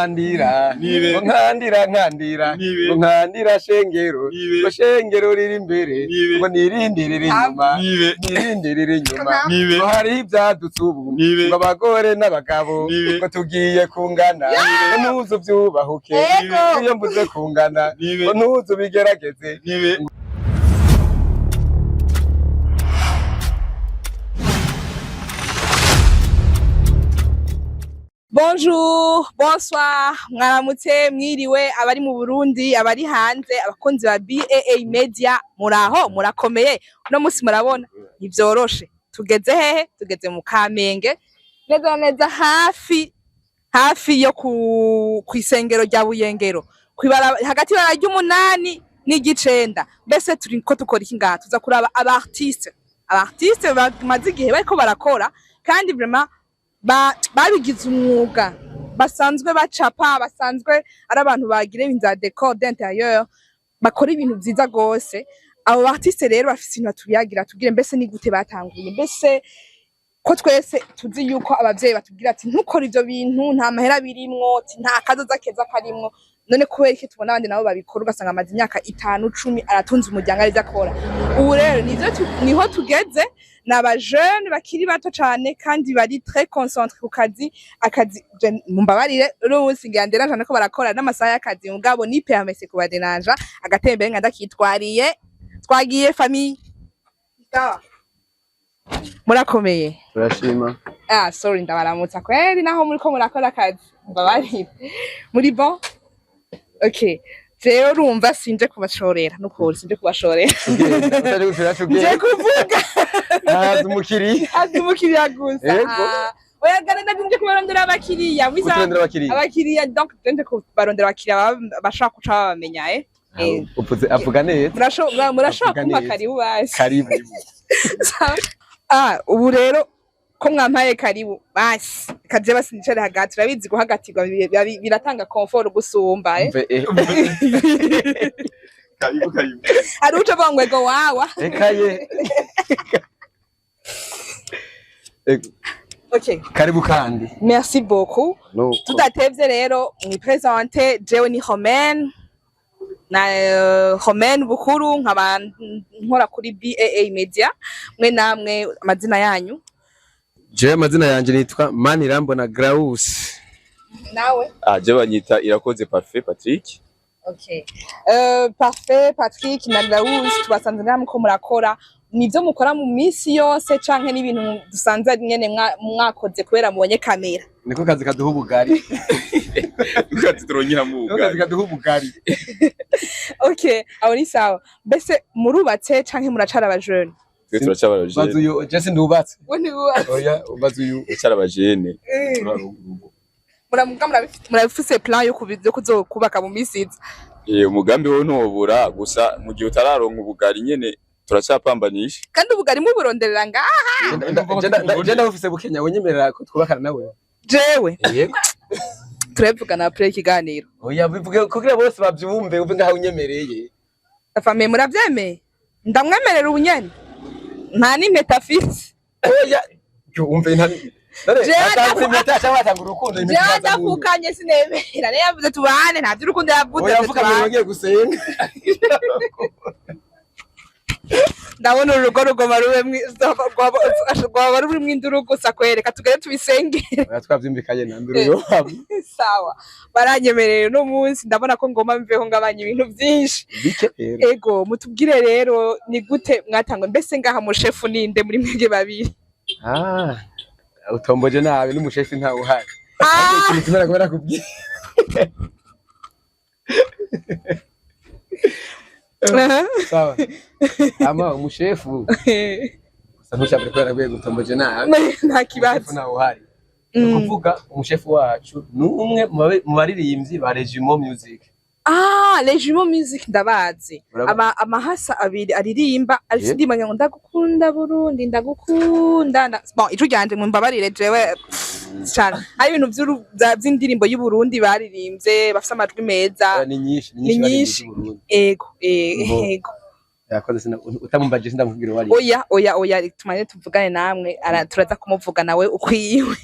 Nkandira Nibe. ngo nkandira nkandira Nibe. ngo nkandira shengero Nibe. ngo shengero riri imbere Nibe. ngo nirindi riri inyuma Nibe. nirindi riri inyuma Nibe. ngo hari ibyadutse ubu Nibe. ngo abagore n'abagabo Nibe. ngo tugiye kungana ngo ntuzu byubahuke Yego. iyo mvuze kungana Nibe. ngo ntuzu bigerageze. Nibe. Bonjour, bonsoir, mwaramutse, mwiriwe, abari mu Burundi, abari hanze, abakunzi ba BAA Media, muraho, murakomeye. Uno musi murabona, ntivyoroshe. Tugeze hehe? Tugeze mu Kamenge, neza na neza hafi, hafi yo ku kw'isengero rya Buyengero. Kwibara, hagati y'ibara ry'umunani n'iry'icenda. Mbese turiko dukora iki ngaha? Tuza kuraba aba artiste. Aba artiste bamaze igihe bariko barakora, kandi vraiment babigize umwuga, basanzwe bacapa, basanzwe ari abantu bagira ibintu vya décor d'intérieur, bakora ibintu vyiza gose. Abo artiste rero bafise ibintu batuyagira, tubwire mbese ni gute batanguye, mbese ko twese tuzi yuko abavyeyi batubwira ati ntukore ivyo bintu, nta mahera birimwo, ati nta kazoza keza karimwo. None kubera iki tubona abandi nabo babikora, ugasanga amaze imyaka 5, 10 aratunze umuryango arivyo akora? Ubu rero nivyo niho tugeze, ni aba jeune bakiri bato cane kandi bari très concentré ku kazi. Akazi mumbabarire, uno munsi ngira nderanje ko barakora n'amasaha y'akazi, mugabo ni permise kubaderanja agatembere nka ndakitwariye. Twagiye famille. Sawa. Murakomeye? Turashima. Ah, sorry, ndabaramutsa kweri naho muriko murakora akazi, mbabarire. Muri bon? Okay. Jewe urumva sinje kubashorera, nukuri sinje kubashorera. Ugenda utaje gushora. Nje Ugenda kuvuga. Haza umukiriya. Azi umukiriya gusa. Yego. Ah, oya gana nje kubarondera abakiriya. Uturondera abakiriya. Abakiriya, donc nje kubarondera abakiriya bashaka kuca babamenya eh. Uvuze avuga neza. Murashobora Avuga kumpa neza. karibu basi. Karibu. Ah, ubu rero ko mwampaye karibu basi kaje basi nicare hagati, urabizi guhagatirwa biratanga comfort gusumba eh. Umve eh. Karibu karibu. Hari uca avuga ngo ego wawa. Eka ye. Okay. Karibu kandi. Merci beaucoup. Nuko. Tudatevye rero mwipresente. Jewe ni Romaine na Romaine Bukuru, nkaba nkora kuri BAA Media. Mwe namwe amazina yanyu? Jewe amazina yanje nitwa Manirambona Graus. Nawe? Ah, je banyita Irakoze Parfait Patrick. Okay. Parfait Patrick na Laus, tubasanze namwe ko murakora. Nivyo mukora mu minsi yose canke n'ibintu dusanze nyene mwakoze kubera mubonye kamera? Niko kazi kaduha ubugari. Ukazi turongera mu Niko kazi kaduha ubugari. Okay, aho ni sawa. Mbese murubatse canke muracara abajene? Twe turacabara Baza jene. uyu, je sindubatse. We ntibubatse? Oya, baza uyu. Turacara abajene. Muramuga murabifise plan yo yo kuzokubaka mu minsi iza? Eh, umugambi wo ntobura, gusa mu gihe utararonka ubugari nyene turacapambanisha. Kandi ubugari muburonderera ngaha. Je ndabufise bukenya, wenyemerera ko twubakana nawe? Jewe? Yego. Turabivugana après ikiganiro. Oya, bivuge kugira bose bavyumve, uve ngaho unyemereye. Famille, muravyemeye? Ndamwemerera ubu nyene nta n'impeta afise. Oya, yo umve nta None Jewe atangura impeta cyangwa atangura urukundo, impeta Jewe izaza mu nyuma. ndavukanye sinemera, niyo yavuze tubane, nta vy'urukundo yavuze. Oya, mvuga ngo tubane. bagiye gusenga. Ndabona uru rugo rugoma rwaba rurimwo induru gusa, kwereka tugere tubisengere. Oya, twavyumvikanye na nduru yo. Sawa, baranyemereye uno munsi, ndabona ko ngoma mveho ngabanya ibintu vyinshi. Bike rero. Ego, mutubwire rero ni gute mwatangwa, mbese ngaha mushefu ninde muri mwebwe babiri? Ah, utomboje nabi, n'umushefu ntawe uhari. Ah! Ikintu kimwe nagomba kubwira. Sawa. Ama umushefu gusa ntushobore kubera naguye gutomboje nabi. Nta kibazo. Umushefu ntawe uhari. Ni ukuvuga umushefu wacu ni umwe mu baririmbyi ba Regimo Music. Ah, Legimo Music ndabazi. Urabazi? Ama amahasa abiri aririmba afite indirimbo ngo ndagukunda Burundi ndagukunda bon, ijwi ryanje mumbabarire, jewe cyane hari ibintu vy'indirimbo y'u Burundi baririmbye bafise amajwi meza. Ni nyinshi, ni Ni nyinshi baririmbyi nyinshi. z'u Burundi. Ego. Bo. Ego. Yakoze utamumbaje sindamubwira uwo ari. Oya, oya, oya, tumane tuvugane namwe, turaza kumuvuga nawe ukwiwe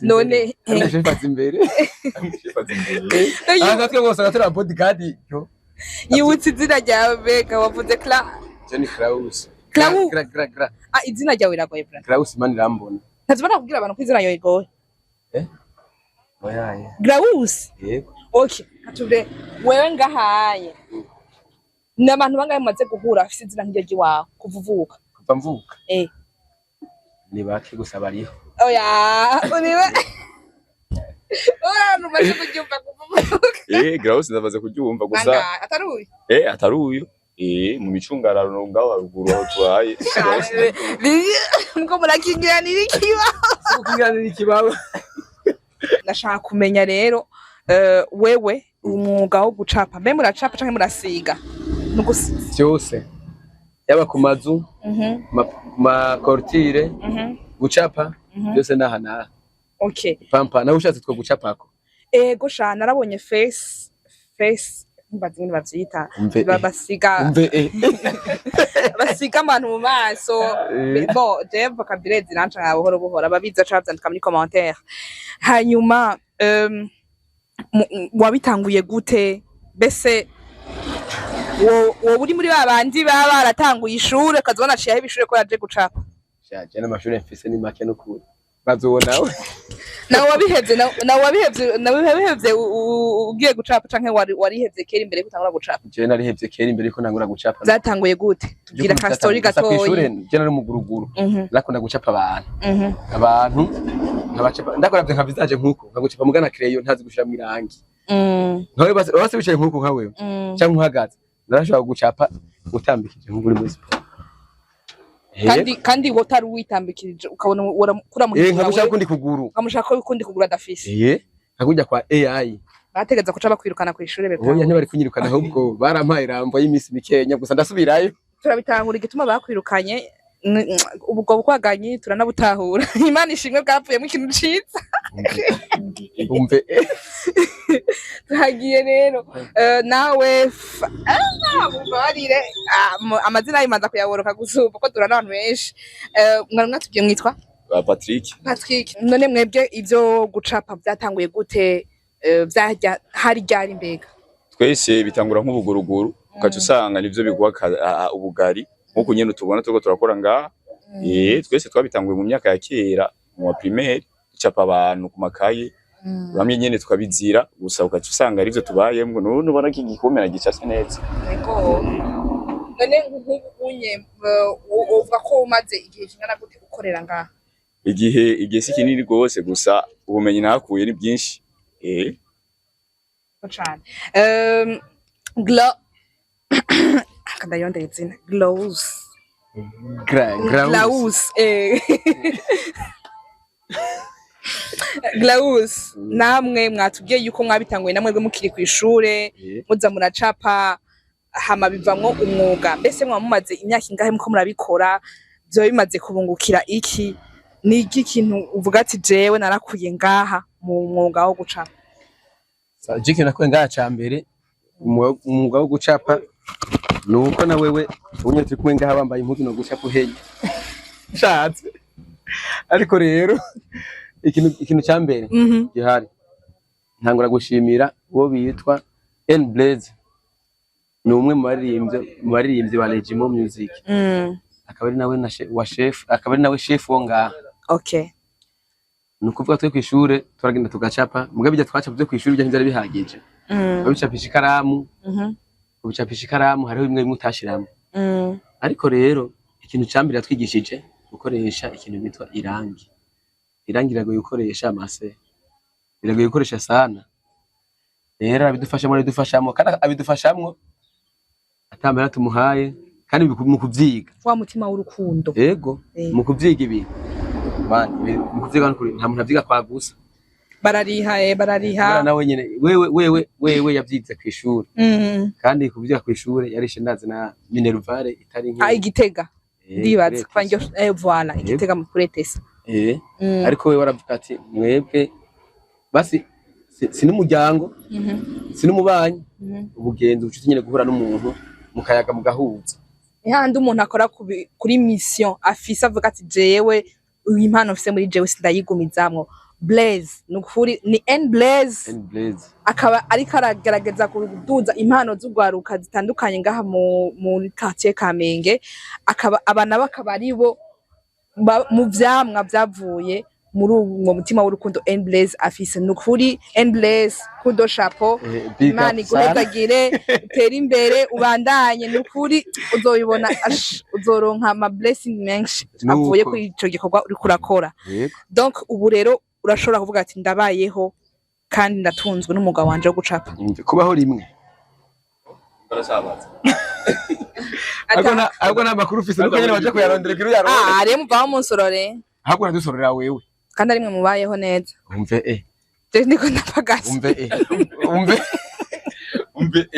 none. Chef azi imbere. Ah, natwe bose agatura bodyguard yo. Yibutse izina ryawe mbega, wavuze Cla Jenny Kraus. Kraus. Gra gra gra. Ah, izina ryawe riragoye bra. Kraus Manirambona. Ntazibona kubwira abantu ko izina ryawe rigoye. Oya. Graus. Yego. Okay, katubire wewe ngahaye. Ni abantu bangahe mumaze guhura bafise izina nk'iryo ry'iwawe kuva uvuka? Kuva mvuka. Eh. Ni bake gusa bariho. Oya, uriwe. Ora numaze kuryumva kuva uvuka. Graus ndamaze kuryumva gusa. Bangahe? Atari uyu. Atari uyu, mu micungararo ngaho haruguru aho tubaye. Graus. Muko murakingiranira ikiba. Kukiganira ikibaho. Ndashaka kumenya rero, wewe umwuga wo gucapa, mbe muracapa canke murasiga? Nugusi. Byose. Yaba ku mazu, ku ma clôture, gucapa, byose naha naha. Okay. Pampa, nawe ushatse two gucapako. Ego sha, narabonye face mbazi ngene bavyita. Umve. Basiga Umve. Basiga abantu mu maso. Bon, jewe vocabulaire ziranca buhoro buhoro, ababizi baca bavyandika muri commentaire. Hanyuma wabitanguye gute mbese? Wowe uri muri ba bandi baba baratanguye ishure, ukaza banaciyeho ibishure ko yaje gucapa? Shaje n'amashuri mfise ni make n'ukuri. Bazobonawe. Nawe wabihevye, nawe wabihevye ugiye gucapa, canke warihevye kera imbere yuko utangura gucapa? Je narihevye kera imbere yuko ntangura gucapa. Vyatanguye gute? Tubwira ka story Gusa kw'ishure gatoyi. je nari umuguruguru. Nakunda gucapa abantu. Abantu nkabacapa ndakoravye nka visage nkuko nkagucapa mugana crayon ntazi gushiramwo irangi. Nkawe basi basi wicaye nkuko nka wewe canke uhagaze, narashobora kugucapa utambikije nkuko uri muri siporo. Kandi wotari witambikirije ukabona kuramuhindura. Nkagushaka kundi kuguru. Ukamushaka ko ukundi kuguru adafise. Nkakujya kwa AI. Bategeza kuca bakwirukana kw'ishure beka? Ubunya ntibari kunyirukana, ahubwo barampaye irambo y'iminsi mikenya gusa ndasubirayo. Turabitahura igituma bakwirukanye. Ubwo bukwaganyi turanabutahura, Imana ishimwe bwapfuyemo ikintu ciza. Umve. Tuhagiye rero. Nawe mumbabarire. Amazina yimanza kuyaboroka gusumba ko duhura n'abantu benshi. Mwari mwatubwiye mwitwa? Ba Patrick. Patrick. None mwebwe ivyo gucapa vyatanguye gute? Vyarya hari ryari mbega? Twese bitangura nk'ubuguruguru, ukaca usanga nivyo biguha ubugari nk'uko nyene tubona turiko turakora ngaha. Twese twabitanguye mu myaka ya kera mu wa primaire, ducapa abantu ku makaye bamwe nyene tukabizira gusa, ukaca usanga arivyo tubayemwo. None ubona ko igikombe gicafye neza. Ego. None nk'ubu unye uvuga ko umaze igihe kingana gute ukorera ngaha? Igihe si kinini rwose, gusa ubumenyi nahakuye ni bwinshi. Ko cane. Glo akandayondera izina Glows. Graus. Glaus. Glaus, namwe mwatubwiye yuko mwabitanguye namwe mukiri kw'ishure, muza muracapa hama bivamwo umwuga. Mbese mwaba mumaze imyaka ingahe muko murabikora? Vyoba bimaze kubungukira iki? Ni iki kintu uvuga ati jewe narakuye ngaha mu mwuga wo gucapa? Jike nakuye ngaha ca mbere umwuga wo gucapa ni uko na wewe ubunye turi kumwe ngaha bambaye impuzu no gucapa uhenye nshatse. Ariko rero ikintu ca mbere gihari, ntangura gushimira uwo bitwa N Blaze, ni umwe mu baririmbyi ba Legimo Music, akaba ari nawe wa chef, akaba ari nawe chef wo ngaha. Ni ukuvuga twe kw'ishure turagenda tugacapa, mugabe ibyo twacapa byo kw'ishure ibyo ntivyari bihagije. Babicapisha ikaramu, ubicapisha ikaramu hariho bimwe bimwe utashiramo. Ariko rero ikintu ca mbere yatwigishije gukoresha ikintu bitwa irangi. Irangi riragoye gukoresha, amase riragoye gukoresha sana. Rero arabidufashamwo kandi abidufashamwo atamahera tumuhaye, kandi mu kuvyiga. Wa mutima w'urukundo. Ego. Eh. Mu kuvyiga ibintu man, mu kuvyiga nukuri nta muntu avyiga kwa gusa. Barariha, barariha. Kubera nawe nyene wewe yavyize kw'ishure, kandi kuvyiga kw'ishure yarishe ndazi na minerval itari nke. Ah, igitega. Ndibaza kuri kuva njyo, voilà, igitega mu kuretesa. Ariko we waravuga ati mwebwe basi si n'umuryango, si n'umubanyi, ubugenzi, ubucuti nyene, guhura n'umuntu mukayaga mugahuza. Ni hahandi umuntu akora kuri mission afise, avuga ati: "Jewe iyi impano mfise muri jewe sindayigumizamwo." Blaze, ni ukuri ni N Blaze. N Blaze. Akaba ariko aragerageza kuduza impano z'urwaruka zitandukanye ngaha mu quartier Kamenge. Akaba aba nabo akaba ari bo mu vyamwa vyavuye muri uwo mutima w'urukundo N Blaze afise. Ni ukuri N Blaze, coup de chapeau. Big up Imana sana. iguhezagire, utere imbere, ubandanye. Ni ukuri uzobibona, ash, uzoronka ama blessing menshi avuye Nuko. kuri ico gikorwa uriko urakora. Yego. Donc ubu rero urashobora kuvuga ati: "Ndabayeho kandi ndatunzwe n'umwuga wanje wo gucapa." Kubaho rimwe. Ahubwo nta makuru ufise, nuko nyene baje kuyarondera kuri uyarondera. Ah, rero muvaho munsorore. Ahubwo uradusorera wewe. Kandi ari mwe mubayeho neza. Umve eh. Je ndiko ndapagasa. Umve eh, umve. Umve.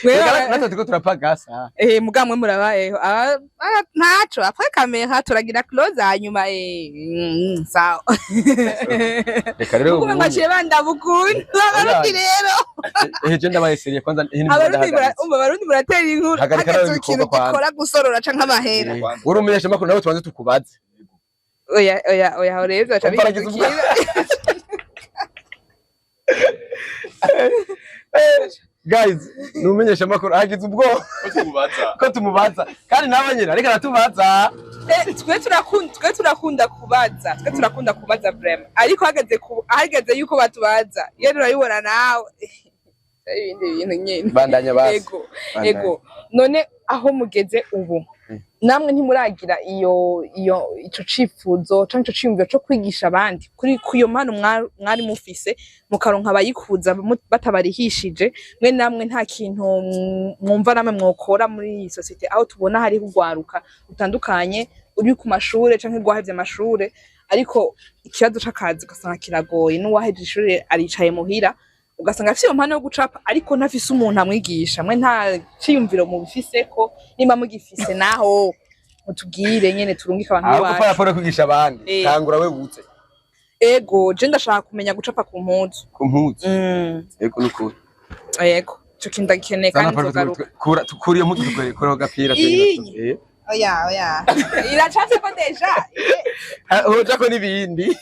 Mwewe. Natwe turiko turapagasa. Eh, muga mwe murabayeho. Ah, ah, ntaco après caméra turagira close hanyuma sawa. Reka rero. Mugume mwaciye bandabukunda Abarundi rero. Eh, je ndabaye sérieux kwanza eh, ni Abarundi umva, Abarundi muratera inkuru. Hagarika nawe Hageze ikintu ibikorwa kwanza. gikora gusorora canke amahera. Uri umumenyesha makuru, nawe tubanze tukubaze. Oya, oya, oya, aho rero baca Umva, aragize bihindukira. Guys, ni umumenyesha makuru agize ubwoba ko tumubaza, kandi nawe nyine ariko aratubaza. Eh, twe turakunda kubaza vraiment, ariko hageze yuko batubaza iyo urabibona nawe ibindi bintu nyene. Bandanya basi. Ego. Bandanya. Ego, none aho mugeze ubu, namwe ntimuragira iyo ico cifuzo canke ico ciyumviro co kwigisha abandi kuri ku iyo mpano mwari mufise, mukaronka abayikuza batabarihishije? Mwe namwe nta kintu mwumva namwe mwokora muri iyi société, aho tubona hariho urwaruka rutandukanye uri ku mashure canke rwahevye amashure, ariko ikibazo c'akazi ugasanga kiragoye, n'uwaheje ishure aricaye muhira, ugasanga afise iyo mpano yo gucapa ariko ntafise umuntu amwigisha? Mwe nta ciyumviro mubifiseko? Nimba mugifise naho mutubwire nyene turungike abantu Ahubwo iwacu. par rapport kwigisha abandi, tangura we wutse. Ego, je ndashaka kumenya gucapa ku mpuzu. Ku mpuzu. Ego, nukuri. Ego, ico kintu ndagikeneye kandi nzogaruka. Kura tukura iyo mpuzu, tukure kuraho gapira. Iyi. Oya, oya, iracafyeko déjà. Hoja ko n'ibindi.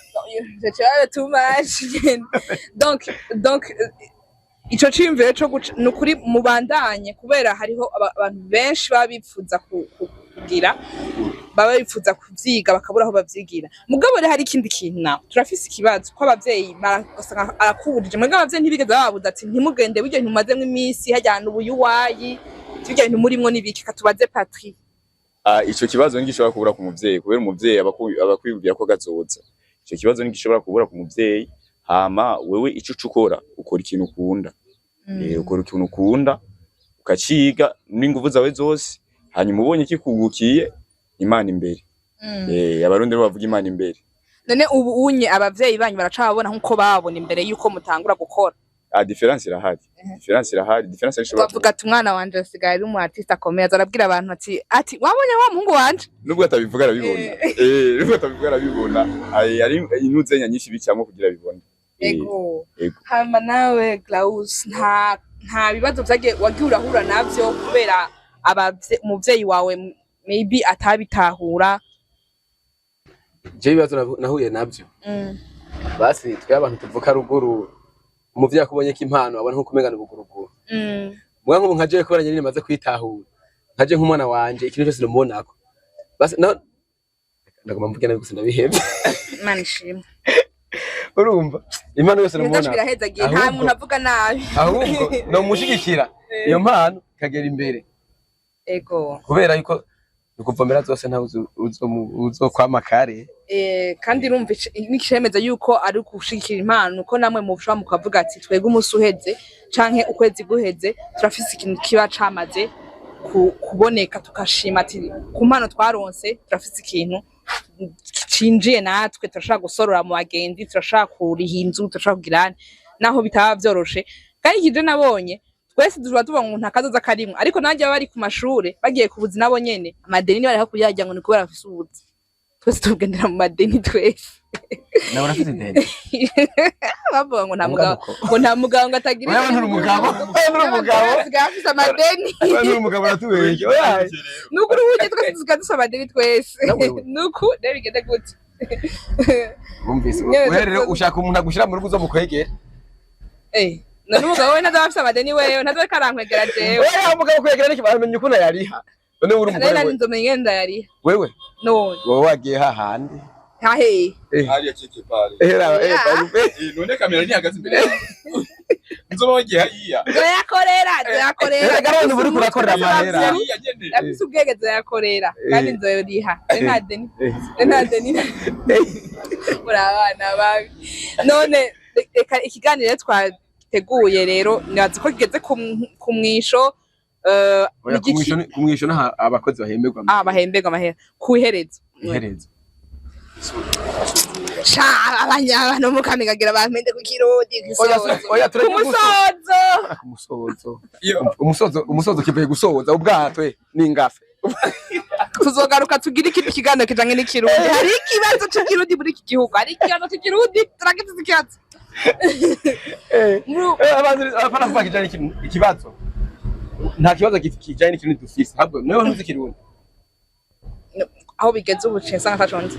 Je tu too much. Donc ico ciyumviro co guca, ni ukuri mubandanye, kubera hariho abantu benshi baba bipfuza kugira, baba bifuza kuvyiga bakabura aho bavyigira. Mugabo rero hari ikindi kintu nawe, turafise ikibazo ko abavyeyi ugasanga arakubujije. Mwebwe abavyeyi ntibigeze bababuza ati: "Ntimugende burya, ntimumazemwo iminsi hajyana ubuyuwayi, birya bintu murimwo n'ibiki?" Katubaze Patri. Ah, ico kibazo ntigishobora kubura ku muvyeyi, kubera umuvyeyi aba akwiyumvira ko gazoza. Ico kibazo ntigishobora kubura ku muvyeyi. Hama wewe ico uca ukora, ukora ikintu ukunda. Ukora ikintu ukunda, ukaciga n'inguvu zawe zose, hanyuma ubonye kikugukiye, Imana imbere. Abarundi nibo bavuga Imana imbere. None ubu unye abavyeyi banyu baracababona nkuko babona imbere yuko mutangura gukora? Ah, différence irahari, différence irahari, différence ishobora Bavuga ati: "Umwana wanje asigaye ari umu artiste akomeye," aza arabwira abantu ati: "Wabonye wa muhungu wanje?" Nubwo atabivuga arabibona. Nubwo atabivuga arabibona. Ai, ari intuzenya nyinshi bicamwo kugira bibone. Ego. Ego. Hama nawe Klaus, nta bibazo vyagiye wagiye urahura navyo kubera umuvyeyi wawe maybe atabitahura? Je ibibazo nahuye navyo, basi twe abantu tuvuka ruguru, umuvyeyi akubonye ko impano abona nko kumengana ubuguruguru. Muga nk'ubu nka jewe, kubera nyene maze kwitahura, nkaje nk'umwana wanje ikintu cyose namubonako, basi no ndagomba mvuge nabi gusa ndabihevye. Imana ishimwe. Urumva, impano yose Ibintu vyacu namubonako birahezagiye, nta muntu avuga nabi. Ahubwo nomushigikira iyo mpano ikagera imbere. Kubera yuko ukuvomera zose ntawe uzokwama kare. Kandi urumva n'icemeza yuko ari gushigikira impano, uko namwe mushobora mukavuga ati: "Twebwe umunsi uheze canke ukwezi guheze turafise ikintu kiba camaze kuboneka," tukashima ati: "Ku mpano twaronse turafise ikintu cinjiye, natwe turashobora gusorora mu bagenzi, turashobora kuriha inzu, turashobora kugira ane," naho bitaba vyoroshe. Kandi ikije nabonye, twese tuba tuvuga ngo nta kazoza karimwo, ariko nanjye baba bari ku mashure bagiye ku buzi, nabo nyene amadeni bari kuyarya ngo ni kubera bafise ubuzi. Twese tugendera mu madeni twese. Nawe urafite ideni? Bavuga ngo nta mugabo, ngo nta mugabo ngo atagira Oya, nturi umugabo. Oya, nturi umugabo. Asigaye afise amadeni. Oya, nturi umugabo, uratubeshya. Oya. Nuko uruhuye, twese dusigaye dufise amadeni twese. Nawe wewe. Nuku rero bigende gute? Wumvise? Yewe, wewe rero ushaka umuntu agushira mu rugo uzomukwegera. Eh, none umugabo we ntazoba afise amadeni? Wewe ntazoba ariko arankwegera jewe? Oya, umugabo kwegera niki? Baramenya ukuntu yariha. None uri umugore Nari we? nzomenya ingene ndayariha. Wewe? None. Wowe wagiye hahandi. Hahe? Hariya keke pale. Era Yeah. barupe. None kamera ntihagaze imbere yawe, nzoba wagiye hariya. Nzoyakorera, nzoyakorera. Erega none uba uriko urakorera amahera. Hariya nyene. Ndafise ubwenge, nzoyakorera kandi nzoyoriha. Nta deni, nta deni. Muri abana babi. None reka ikiganiro twateguye rero, nibaza ko kigeze ku mwisho. Oya, kumwisho naha abakozi bahemberwa. Ah, bahemberwa amahera ku iherezo. Iherezo. Sha, abantu mukamigagira bampende ku Kirundi. Oya, oya, ku tureke. Musozo. Ku musozo. Iyo. Umusozo, umusozo kivuye gusoza ubwato n'ingafe. Tuzogaruka tugire ikindi kiganiro kijanye n'Ikirundi. Hari ikibazo c'Ikirundi muri iki gihugu, hari ikibazo c'Ikirundi, turagifise ikibazo. Abantu abafana kuvuga kijanye n'ikirundi, ikibazo, nta kibazo kijanye n'ikirundi dufise. Ahubwo niwe ntuzi Ikirundi. Aho bigeze ubu ciye nsanga ataco nzi.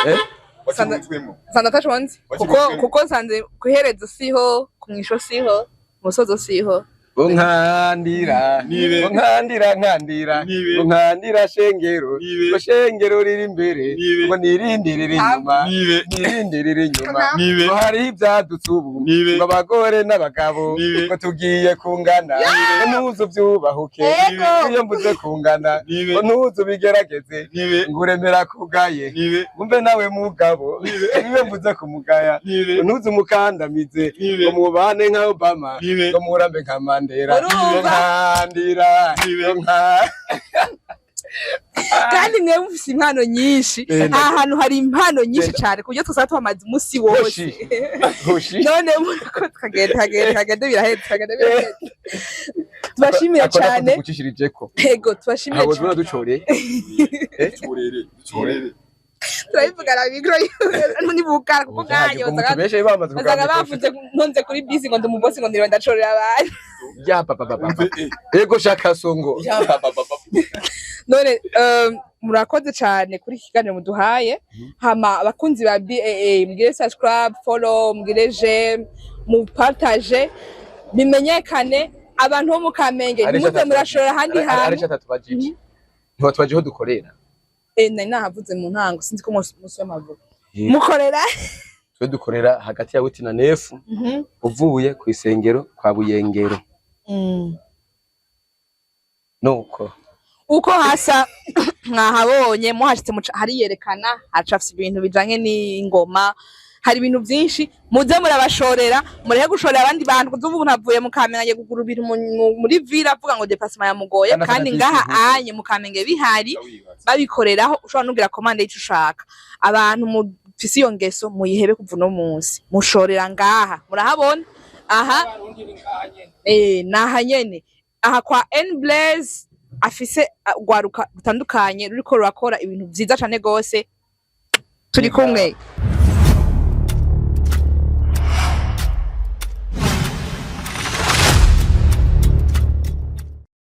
Eh? Wakimutwemo. Nsanze ataco nzi kuko Wakimutwemo. kuko nsanze ku iherezo siho, ku mwisho siho, umusozo siho. Ngo nkandira. Nibe. Ngo nkandira, nkandira. Nibe. Ngo nkandira shengero. Nibe. Ngo shengero riri imbere. Nibe. Ngo nirindi riri inyuma. Nibe. Nirindi riri inyuma. Nibe. Ngo hariho ibyadutse ubu. Nibe. Ngo abagore n'abagabo. Nibe. Ngo tugiye kungana. Ngo ntuzu byubahuke. Yego. Iyo mvuze kungana. Nibe. Ngo ntuzu bigerageze. Nibe. Ngo uremera kugaye. Nibe. Ngumve nawe mugabo, niwe mvuze kumugaya. Nibe. Ngo ntuze umukandamize. Nibe. Ngo mubane nka Obama. Nibe. Ngo murambe nka Mandela. Urumva? Ngo nkandira. Nibe. Ngo nka Kandi mwe mufise impano nyinshi. Aha hantu hari impano nyinshi cyane ku buryo tuzaba tuhamaze umunsi wose. Hoshi hoshi. None murako tukagenda, tukagenda, tukagenda, birahetse, tukagenda, birahetse. Tubashimire cyane. Gucishirijeko. Ego, tubashimire Ntabwo cyane. tubona ducoreye. Ducorere, ducorere. Turabivugana mikoro nibukara kuko nkanya usanga Mutubeshe bamaze usanga bavuze ntonze kuri bisi ngo ndi umubosi, ngo ndiriwe ndacorera abantu. Ya papa papa. Umve. Ego shaka songo. Ya baba baba. None murakoze cyane kuri iki kiganiro muduhaye. Hama abakunzi ba BAA, mugire subscribe, follow, mugire j'aime, mupartage, bimenyekane. Abantu bo mu Kamenge, ntimuze murashorera ahandi Ari hantu. Atatu bajije, ntiwatubaje aho dukorera. Nari nahavuze mu ntango, sinzi ko umunsi w'amavuko mukorera. Twe dukorera hagati ya huit na neuf, uvuye ku isengero kwa Buyengero. Nuko. Uko hasa mwahabonye, muhashitse hariyerekana, hacafye ibintu bijanye n'ingoma, hari ibintu byinshi. Muze murabashorera, mureke gushorera abandi bantu. Kuko ubu navuye mu Kamenge agiye kugura ibintu muri ville, avuga ngo déplacement yamugoye. Kandi kandi afite ngaha impuzu. anye mu Kamenge bihari, babikoreraho, ushobora nugira commande y'ico ushaka. Abantu mufise iyo ngeso muyihebe kuva uno munsi, mushorera ngaha murahabona aha. Naha nyene aha kwa N Blaze, afise urwaruka rutandukanye ruriko rurakora ibintu vyiza cane gose. Turi kumwe.